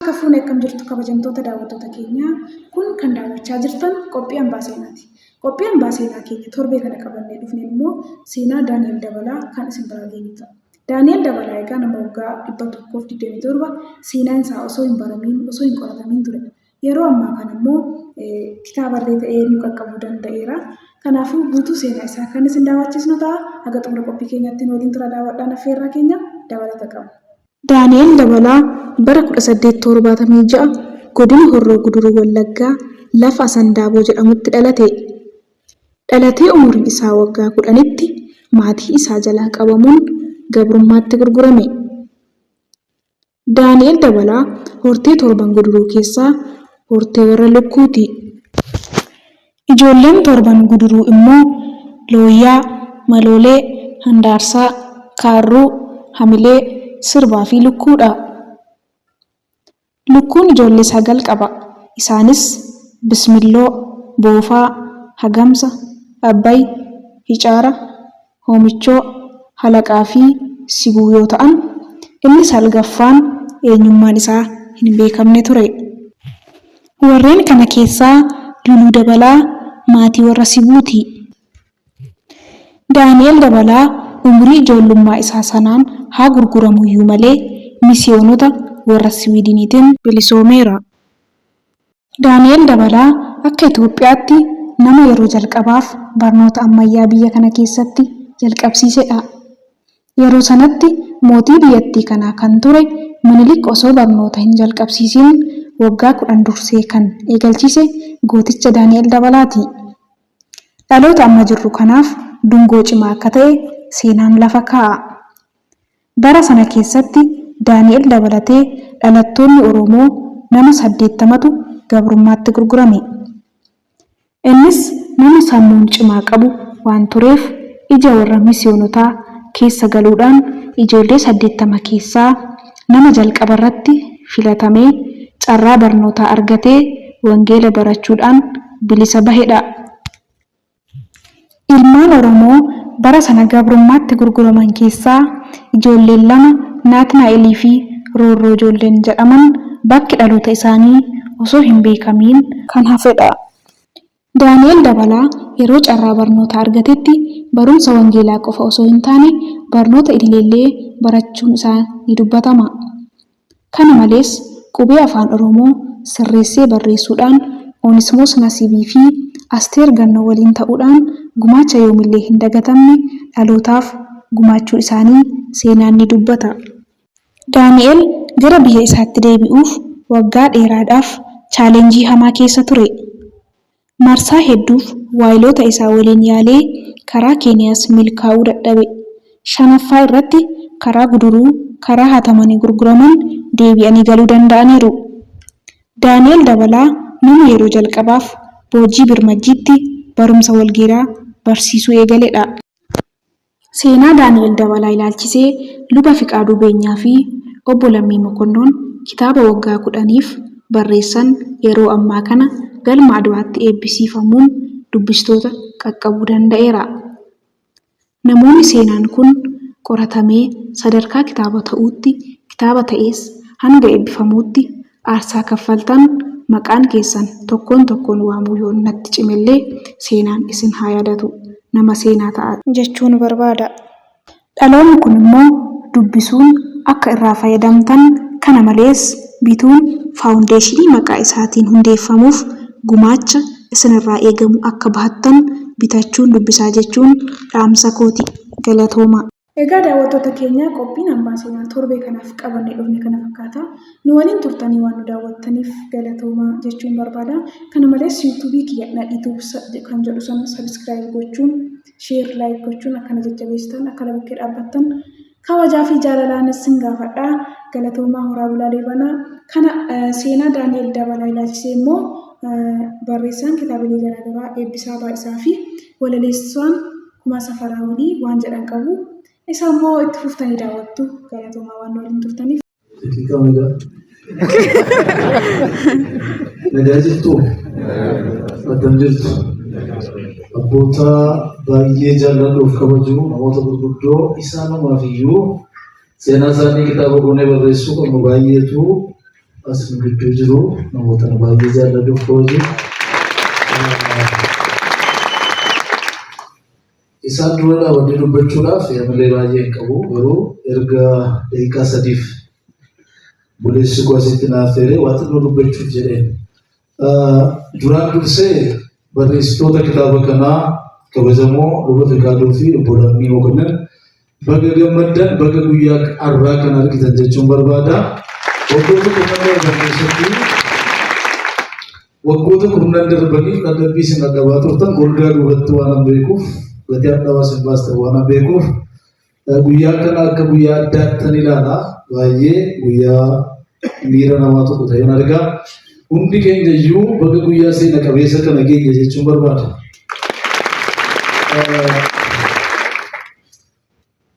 Harka fuune akkam jirtu kabajamtoota daawwattoota keenyaa kun kan daawwachaa jirtan qophii hambaa seenaati. Qophii hambaa seenaa keenya torbee kana qabannee dhufneen immoo seenaa Daani'el Dabalaa kan isin biraa geenyu ta'a. Daani'el Dabalaa egaa nama waggaa 127 seenaan isaa osoo hin baramiin osoo hin qoratamiin ture. Yeroo ammaa kana immoo kitaaballee ta'ee nu qaqqabuu danda'eera. Kanaafuu guutuu seenaa isaa kan isin daawwachiisnu ta'a. Haga xumura qophii keenyaatti nu waliin tura daawwadhaan affeerraa keenya dabalata qabna. Daani'el Dabalaa bara 1876 Godina Horroo Guduruu Wallaggaa lafa Asandaaboo jedhamutti dhalate. Dhalatee umuriin isaa waggaa 10tti maatii isaa jalaa qabamuun gabrummaatti gurgurame. Daani'el Dabalaa hortee Torban Guduruu keessaa hortee warra Lukkuuti. Ijoolleen Torban Guduruu immoo Looyyaa, Maloolee, Handaarsaa, Kaarruu, Hamilee, Sirbaa fi Lukkuudha. Lukkuun ijoollee 9 qaba. Isaanis, Bismilloo, Boofaa, Hagamsa, Abbay, Hicaara, Hoomichoo, Halaqaa fi Sibuu yoo ta'an, inni salgaffaan eenyummaan isaa hin beekamne ture. Warreen kana keessaa Luluu Dabalaa maatii warra Sibuuti. Daani'el Dabalaa umurii ijoollummaa isaa sanaan haa gurguramuyyuu malee misiyoonota warra Siwiidiniitiin bilisoomeera. Daani'el Dabalaa akka Itoophiyaatti nama yeroo jalqabaaf barnoota ammayyaa biyya kana keessatti jalqabsiisedha. Yeroo sanatti mootii biyyattii kanaa kan ture Minilik osoo barnoota hin jalqabsiisiin waggaa 10 dursee kan eegalchiise gooticha Daani'el Dabalaati. Dhaloota amma jirru kanaaf dungoo cimaa akka ta'e seenaan lafa kaa'a. Bara sana keessatti Daani'el dabalatee dhalattoonni Oromoo nama 80tu gabrummaatti gurgurame. Innis nama sammuun cimaa qabu waan tureef ija warra misiyoonotaa keessa galuudhaan ijoollee 80 keessaa nama jalqabarratti filatamee carraa barnootaa argatee wangeela barachuudhaan bilisa bahedha. Ilmaan Oromoo bara sana gabrummaatti gurguraman keessaa ijoolleen lama Naatnaa'elii fi Roorroo ijoolleen jedhaman bakki dhaloota isaanii osoo hin beekamiin kan hafedha. Daani'el Dabalaa yeroo carraa barnootaa argatetti barumsa wangeelaa qofa osoo hin taane barnoota idileellee barachuun isaa ni dubbatama. Kana malees, qubee Afaan Oromoo sirreessee barreessuudhaan Onismoos Nasibii fi Asteer Gannoo waliin ta'uudhaan gumaacha yoomillee hin dagatamne dhalootaaf gumaachuu isaanii seenaan ni dubbata. Daani'el gara biyya isaatti deebi'uuf waggaa dheeraadhaaf chaalenjii hamaa keessa ture. Marsaa hedduuf waayiloota isaa waliin yaalee karaa Keeniyaas milkaa'uu dadhabe. Shanaffaa irratti karaa Guduruu karaa hatamanii gurguraman deebi'anii galuu danda'aniiru. Daani'el Dabalaa nama yeroo jalqabaaf Boojjii Birmajjiitti barumsa Walgeeraa barsiisuu eegaledha. Seenaa Daani'el Dabalaa ilaalchisee Luba Fiqaaduu Beenyaa fi Obbo Lammii Mokonnon kitaaba waggaa 10f barreessan yeroo ammaa kana galma Adwaatti eebbisiifamuun dubbistoota qaqqabuu danda'eera. Namoonni seenaan kun qoratamee sadarkaa kitaaba ta'uutti, kitaaba ta'ees hanga eebbifamuutti aarsaa kaffaltan maqaan keessan tokkoon tokkoon waamuu yoon natti cimellee seenaan isin haa yaadatu. Nama seenaa ta'aa jechuun barbaada. Dhaloonni kun immoo dubbisuun akka irraa fayyadamtan kana malees bituun faawundeeshinii maqaa isaatiin hundeeffamuuf gumaacha isinirraa eegamu akka bahattan bitachuun dubbisaa jechuun dhaamsa kooti. Galatoomaa. Egaa daawwattoota keenya qophiin hambaa seenaa torbee kanaaf qabannee dhufne kana fakkaata. Nu waliin turtanii waan nu daawwattaniif galatoomaa jechuun barbaada. Kana malees yuutuubii kiyya Nadhii Tube kan jedhu sana sabiskiraayib gochuun, sheer, laayik gochuun akkana jajjabeessitan akkana bukkee dhaabbattan kabajaa fi jaalalaan isin gaafadha. Galatoomaa horaa bulaa deebanaa. Kana seenaa Daani'el Dabalaa ilaalchisee immoo barreessaan kitaabilee garaagaraa Eebbisaa Baay'isaa fi walaleessaan Kumaa Safaraa Walii waan jedhan qabu. Isa immoo itti fuftanii daawwattu. Galatoomaa waan nu waliin turtaniif. Daqiiqaa meeqa? Nagaa jirtuu? Akkam jirtu? Abboota baay'ee jaalladhuuf kabaju namoota gurguddoo isaanumaaf iyyuu seenaa isaanii kitaaba goonee barreessuu qabnu baay'eetu as nu gidduu jiru, namoota na baay'ee jaalladhuuf kabaju. Isaan dura dhaabannee dubbachuudhaaf amalee baay'ee hin qabu, garuu erga daqiiqaa 3f buleessi koo asitti naaf feeree waa xinnoo dubbachuuf jedheen. Duraan dursee barreessitoota kitaaba kanaa kabajamoo Luba Fiqaaduu fi Obbo Lammii Mokonnin baga gammaddan, baga guyyaa har'aa kan argitan jechuun barbaada. Waggoota kurnan darban keessatti, waggoota kurnan darbaniif dadhabbii isin dhadhabaa turtan golgaa duubatti waan an beekuuf, gatii hadhaawaa isin baastan waan an beekuuf, guyyaa kana akka guyyaa addaattan ilaala. Baay'ee guyyaa miira namaa tokko ta'een argaa. Hundi keenya iyyuu baga guyyaa seena qabeessa kana geenye jechuun barbaada.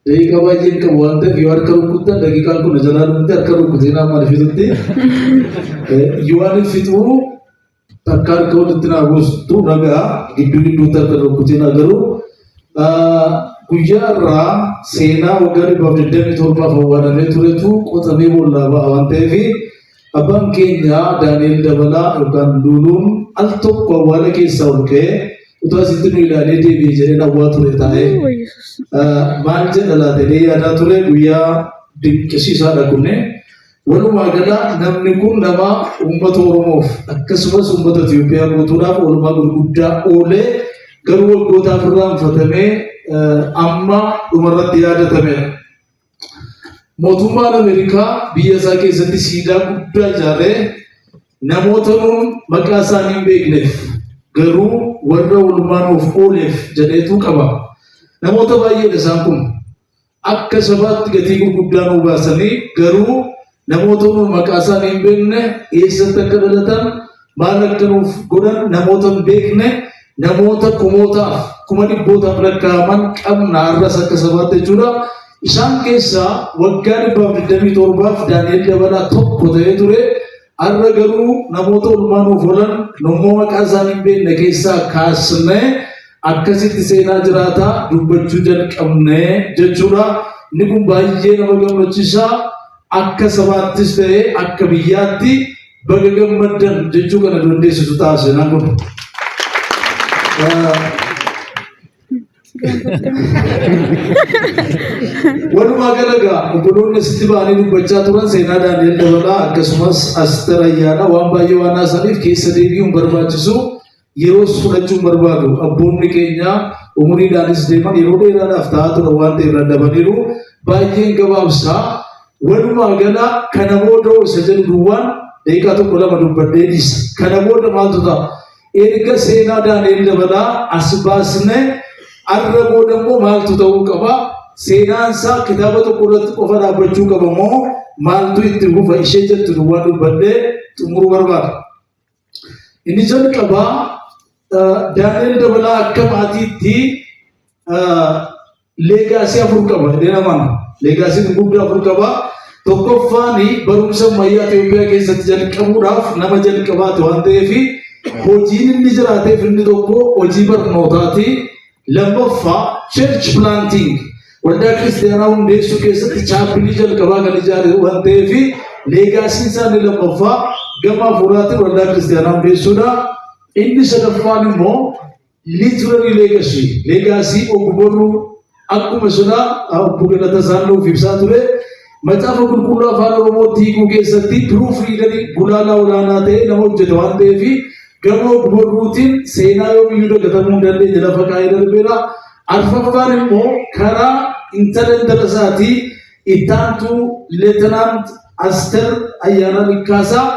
Daqiiqaa baay'een qabu waan ta'eef, yoo harka rukuttan daqiiqaan kun jalaa dhumte, harka rukkutee naa maal fixutti yoo ani fixuu takka harka walitti naa buustu nagaa gidduu gidduutti harka rukkutee naa. Garuu guyyaa irraa seenaa waggaa 127f awwaalamee turetu qotamee boollaa ba'a waan ta'eef, abbaan keenya Daani'el Dabalaa yookaan Luuluun al tokko awwaala keessaa ol ka'ee utuu asitti nu ilaalee deebi'e jedheen hawwaa ture taa'ee. Maal jedha laata jedhee yaadaa ture. Guyyaa dinqisiisaadha kunne. Walumaa gala namni kun nama uummata Oromoof akkasumas uummata Itoophiyaa guutuudhaaf oolmaa gurguddaa oolee, garuu waggootaaf irraanfatamee amma dhumarratti yaadatamedha. Mootummaan Ameerikaa biyya isaa keessatti siidaa guddaa ijaaree namoota nuun maqaa isaanii hin beekneef garuu warra oolmaa nuuf ooleef jedheetu qaba. Namoota baay'eedha isaan kun. Akka sabaatti gatii gurguddaa nuu baasanii, garuu namoota nuun maqaa isaanii hin beekne, eessatti akka dhalatan, maal akka nuuf godhan namoota hin beekne, namoota kumootaaf kuma dhibbootaaf lakkaa'aman qabna har'as akka sabaatti jechuudha. Isaan keessaa waggaa 127f Daani'el Dabalaa tokko ta'ee ture. Har'a garuu namoota oolmaa nuuf oolan nummoo maqaa isaanii hin beekne keessaa kaasnee akkasitti seenaa jiraataa dubbachuu jalqabne jechuudha. Inni kun baay'ee nama gammachiisa. Akka sabaattis ta'ee akka biyyaatti baga gammaddan jechuu kana dandeessisu ta'a seenaan kun. Walumaa gala egaa obboloonni asitti ba'anii dubbachaa turan seenaa Daani'el Dabalaa akkasumas Aster Ayyaanaa waan baay'ee waan haasaniif keessa deebi'uun barbaachisu, yeroos fudhachuun barbaadu. Abboonni keenya umuriidhaanis deeman, yeroo dheeraadhaaf ta'aa turan waan ta'eef dadhabaniiru. Baay'een gabaabsaa. Walumaa gala kana booda isa jedhu duwwaan daqiiqaa tokko lama dubbadhee dhiisa. Kana booda maaltu ta'a? Erga seenaa Daani'el Dabalaa as baasne, arra booda immoo maaltu ta'uu qaba? Seenaan isaa kitaaba tokko irratti qofa dhaabbachuu qaba moo maaltu itti fufa ishee jettu duwwaa dubbadhee xumuruu barbaada. Inni jalqabaa, Daani'el Dabalaa akka maatiitti legacy afur qaba jedhee amana. Legacy gurguddaa afur qaba. Tokkoffaan, barumsa ammayyaa Itoophiyaa keessatti jalqabuudhaaf nama jalqabaati waan ta'eef, hojiin inni jiraateef inni tokko hojii barnootaati. Lammaffaa, church planting, waldaa kiristaanaa hundeessuu keessatti chapel jalqabaa kan ijaare waan ta'eef, legacyn isaa inni lammaffaa gama hafuuraatiin waldaa kiristaanaa hundeessuudha. Inni sadaffaan immoo literary legacy, legacy ogbarruu, akkuma silaa obbo Galata isaan nuuf ibsaa ture, Macaafa Qulqulluu Afaan Oromootti hiikuu keessatti proof reader, gulaalaa olaanaa ta'ee nama hojjete waan ta'eef, gama ogbarruutiin seenaa yoomiyyuu dagatamuu hin dandeenye lafa kaa'ee darbeera. Arfaffaan immoo karaa intala intala isaatii ittaantuu Leetanaant Aster Ayyaanaa Likkaasaa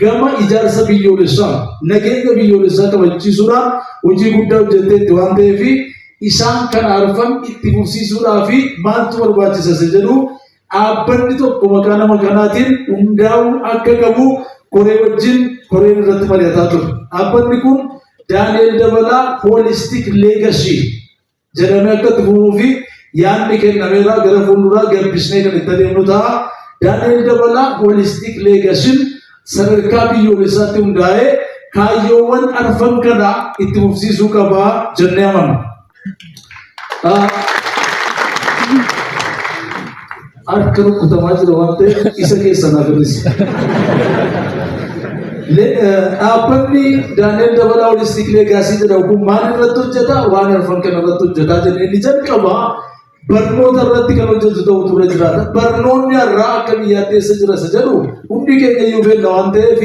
gama ijaarsa biyyoolessaa, nageenya biyyoolessaa kabachiisuudhaan hojii guddaa hojjetteetti waan ta'eef, isaan kana arfan itti fufsiisuudhaa fi maaltu barbaachisa isa jedhu, dhaabbanni tokko maqaa nama kanaatiin hundaa'uu akka qabu koree wajjin koreen irratti mari'ataa ture. Dhaabbanni kun Daani'el Dabalaa Holistic Legacy jedhamee akka itti fufuu fi yaadni kennameera, gara fuulduraa gabbisnee kan itti adeemnu ta'a. Daani'el Dabalaa Holistic Legacyn sadarkaa biyyoolessaatti hundaa'ee kaayyoowwan arfan kana itti fufsiisuu qaba jennee amanna. harka rukkutamaa jira waan ta'eef isa keessa naaf hir'isi. Dhaabbanni Daani'el Dabalaa Holistic Legacy jedhamu kun maal irratti hojjeta? Waan arfan kana irratti hojjetaa jenne. Inni jalqabaa barnoota irratti kan hojjetu ta'utu irra jiraata. Barnoonni har'aa akka biyyaatti eessa jira isa jedhu hundi keenya iyyuu beekna waan ta'eef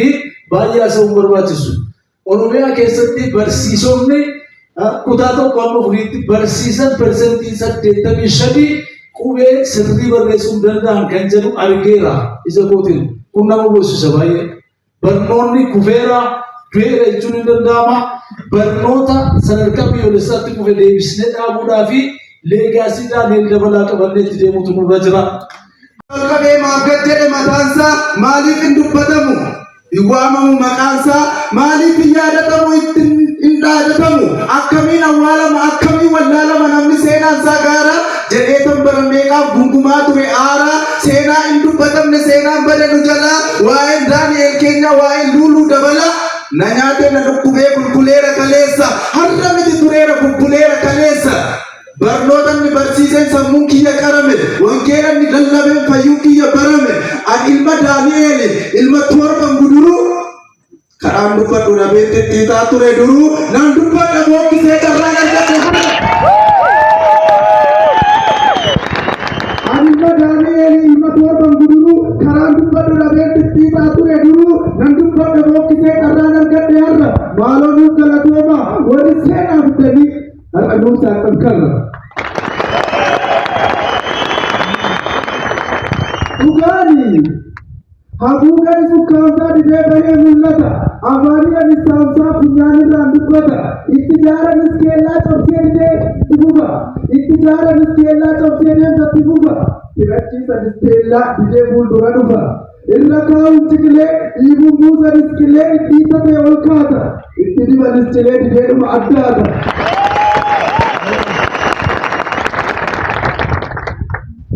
baay'ee haasa'uun barbaachisu. Oromiyaa keessatti barsiisonni kutaa tokko hamma afuriitti barsiisan 85% qubee sirrii barreessuu hin danda'an kan jedhu argeera ija kootiin. Kun nama boosisa baay'ee. Barnoonni kufeera, du'eera jechuun hin danda'ama. Barnoota sadarkaa biyyoolessaatti kufe deebisnee dhaabuudhaa fi leegaasii Daani'el Dabalaa qabannee itti deemuutu nurra jira. Qabee maaf gad jedhe mataansaa maaliif hin dubbatamu? Hin waamamu maqaansaa maaliif hin yaadatamu itti hin dhaadatamu? Akkamiin awwaalama akkamiin wallaalama namni seenaansaa gaara jedhee tan bara meeqaaf gungumaa ture aaraa seenaa hin dubbatamne seenaan bade nu jalaa waa'een Daani'el keenya waa'een Luuluu Dabalaa na nyaatee na dhukkubee bulbuleera kaleessa har'a miti tureera bubbuleera kaleessa Barnoota inni barsiiseen sammuun kiyya qarame, wangeela inni lallabeen fayyuun kiyya barame. An ilma Daani'eeli, ilma torban guduruu, karaan dubbadhu dhabeen xixxiixaa ture duruu, nan dubbadha bookkisee carraan argadhe har'a. An ilma Daani'eeli, ilma torban guduruu, karaan dubbadhu dhabeen xixxiixaa ture duruu, nan dubbadha bookkisee carraan argadhe har'a. Maaloo nuuf galatooma warri seenaa fidanii Har'a nuuf saaxilkarra. Dhugaani haguugani sukkaamsaa didee bahee mul'ata. Afaaniidhanis saamsaa funyaanirraan dubbata. Itti jaaranis keellaa cabsee didee itti fufa. Itti jaaranis keellaa cabsee deemsa itti fufa. Hidhachiisanis teellaa didee fuuldura dhufa. Irra kaa'uun ciqilee, dhiibuun buusanis qilee, dhiitatee ol kaata. Itti dibanis cilee dideedhuma addaata.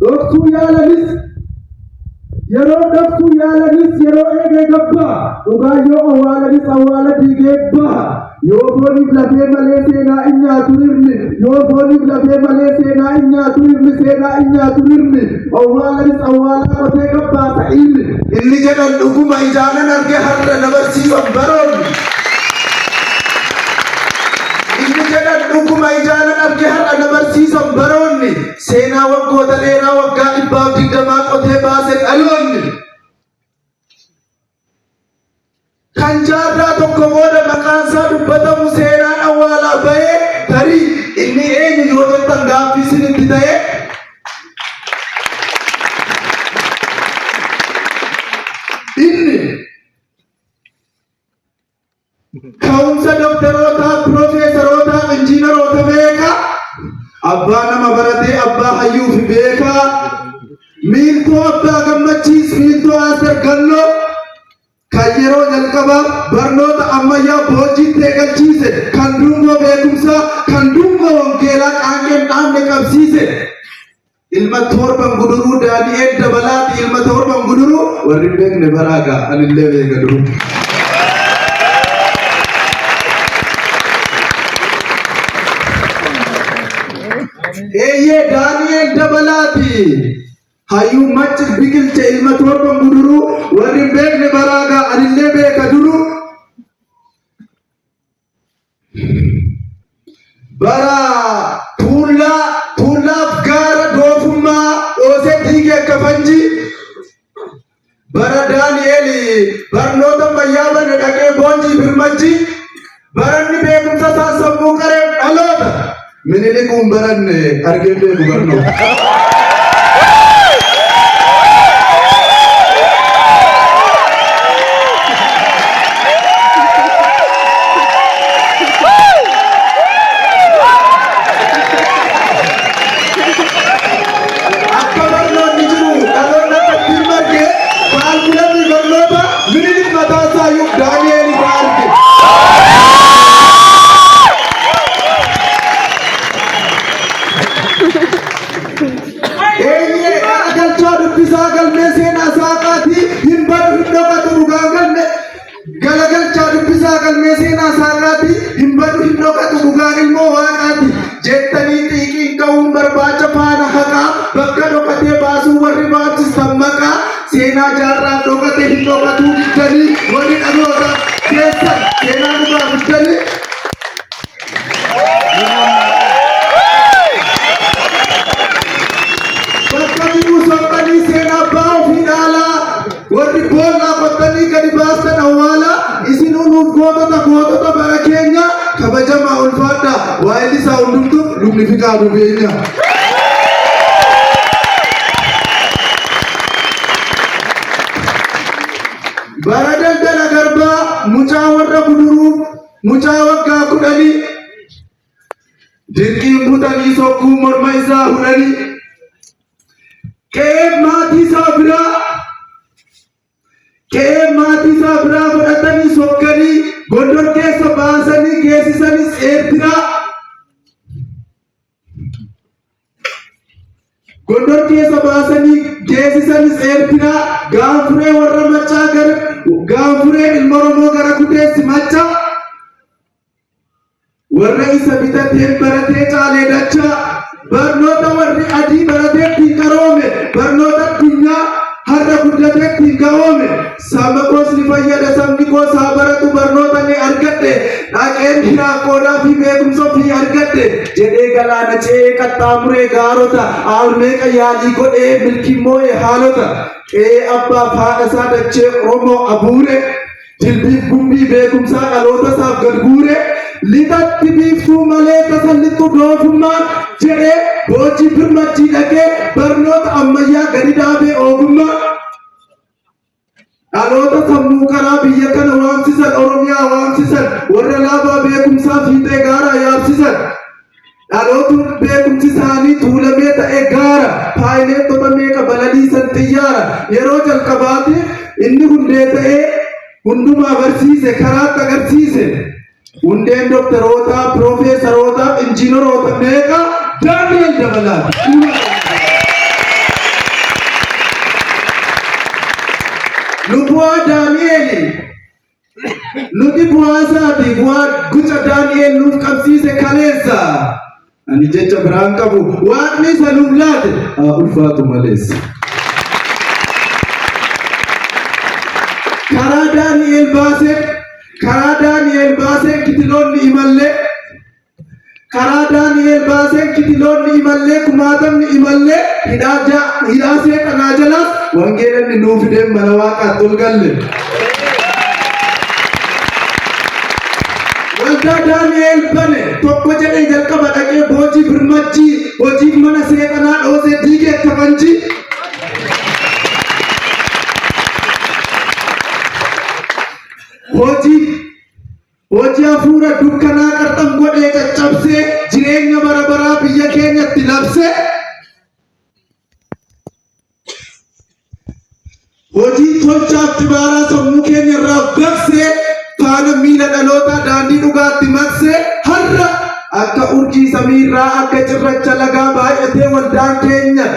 Dhoksuu yaalanis yeroo dhoksuu yaalanis yeroo eegee gabbaa dhugaa yoo awwaalanis awwaala diigee baha. Yoo fooniif lafee malee seenaa hin nyaatu rirmi. Yoo fooniif lafee malee seenaa hin nyaatu rirmi. Seenaa hin nyaatu rirmi. Awwaalanis awwaalaa qotee gabbaasa ilmi. Inni jedhan dhuguma ijaanan arge har'a na barsiisan baroonni. Inni jedhan dhuguma ijaanan arge har'a na barsiisan baroonni. Seenaa waggoota dheeraa waggaa 120 qotee baase dhaloonni. Kan jaarraa tokko booda maqaansaa dubbatamu seenaan awwaalaa bahee tarii inni eenyu yoo jettan gaaffii isinitti ta'e inni ka'umsa doktarootaa, piroofeesarootaa, injiinaroota meeqa abbaa nama baratee abbaa hayyuu fi beekaa miiltoo abbaa gammachiis miiltoo Aster Galloo kan yeroo jalqabaa barnoota ammayyaa Boojjiitti eegalchiise, kan dungoo beekumsaa, kan dungoo wangeelaa qaanqeen dhaamne qabsiise, ilma torban guduruu Daani'eel Dabalaati, ilma torban guduruu warri hin beekne baraagaa, anillee beeka duruu. Eeyyee Daani'eel Dabalaati. Hayyuu macci biqilche ilma torban guduruu warri hin beekne baraagaa anillee beeka duruu. Bara tuullaa tuullaaf gaara doofummaa dhoosee diigee akka fanjii bara Daani'eel barnoota ammayyaa bane dhaqee boonjii birmajjii baranni beekumsa isaa sammuu qareef dhaloota minilikuun baranne argee beeku barnoota. Akka barnoonni jiru dhaloonni akka ittiin marge kaalkulamii barnoota minilik mataa isaayyuu Daani'eel irraa arge. Eeyyee garagalchaa dubbisaa galmee seenaa saaqaatii hin badu hin dhokatu dhugaan galme Galagalchaa dubbisaa galmee seenaa saaqaati hin badu hin dhokatu dhugaan ilmoo waaqaati jettanii xiiqiin ka'uun barbaacha faana haqaa bakka dhokatee baasuu warri baanu. Fiqaaduu Beenyaa. Bara daldala garbaa mucaa warra guduruu mucaa waggaa 10 dirqiin butanii sokkuu morma isaa hudhanii qe'ee maatii isaa biraa Qe'ee maatii isaa biraa fudhatanii sokkanii Gondor keessa baasanii geessisanis Eertiraa. Gondor keessa baasanii geessisanis Eertiraa gaanfuree warra maccaa gara gaanfureen ilma Oromoo gara kuteessi maccaa. Warra isa bitateen baratee caalee dachaa barnoota warri adii baratee ittiin qaroome barnoota addunyaa har'a guddatee ittiin ga'oome saba koos ni fayyada sabni koos haa baratu barnoota ni argadhe dhaqeen hiraa qoodaa fi beekumsa ofii argadhe jedhee galaana ce'ee qaxxaamuree gaarota aalmeeqa yaalii godhee milkiin moo'e haalota qe'ee abbaaf haadha isaa dachee Oromoo abuure Jilbiif gumbii beekumsaa dhaloota isaaf gad guure lixatti biiftuu malee tasa lixxu doofummaan jedhee boojii birmajjii dhaqee barnoota ammayyaa gadi dhaabee ogummaa dhaloota sammuu karaa biyya kana waamsisan Oromiyaa waamsisan warra laabaa beekumsaa fiixee gaaraa yaabsisan Dhalootni beekumsi isaanii tuulamee ta'e gaara paayileettota meeqa balaliisan xiyyaara yeroo jalqabaatiif inni hundee ta'ee hundumaa barsiise karaatti agarsiise. Hundeen doktarootaa, piroofeesarootaa, injiinaroota meeqa Daani'el Dabalaati. Nu bu'aa Daani'eeli. Nuti bu'aa isaati bu'aa guca Daani'el nuuf qabsiise kaleessa. Ani jecha biraan qabu waaqni isa nuuf laate haa ulfaatu maleessa. Karaa Daani'el baasee karaa Daani'el baasee kitiloonni imallee Karaa Daani'eel baaseen kitiloonni imallee kumaatamni imallee hidhaa hidhaa seexanaa jalaas wangeela inni nuu fideen mana waaqaatti ol galle. Waldaa Daani'eel bane tokko jedhee jalqaba dhaqee boojii birmajjii hojiif mana seexanaa dhoosee diigee akka fanjii. Hojii Hojii hafuura dukkanaa qarxam godhee caccabsee jireenya bara baraa biyya keenyatti labsee hojii tolchaaf xibaaraa sammuu keenya irraa baqsee faana miila dhalootaa daandii dhugaatti maqsee har'a akka urjii samiirraa akka cirracha lagaa baay'atee waldaan keenya.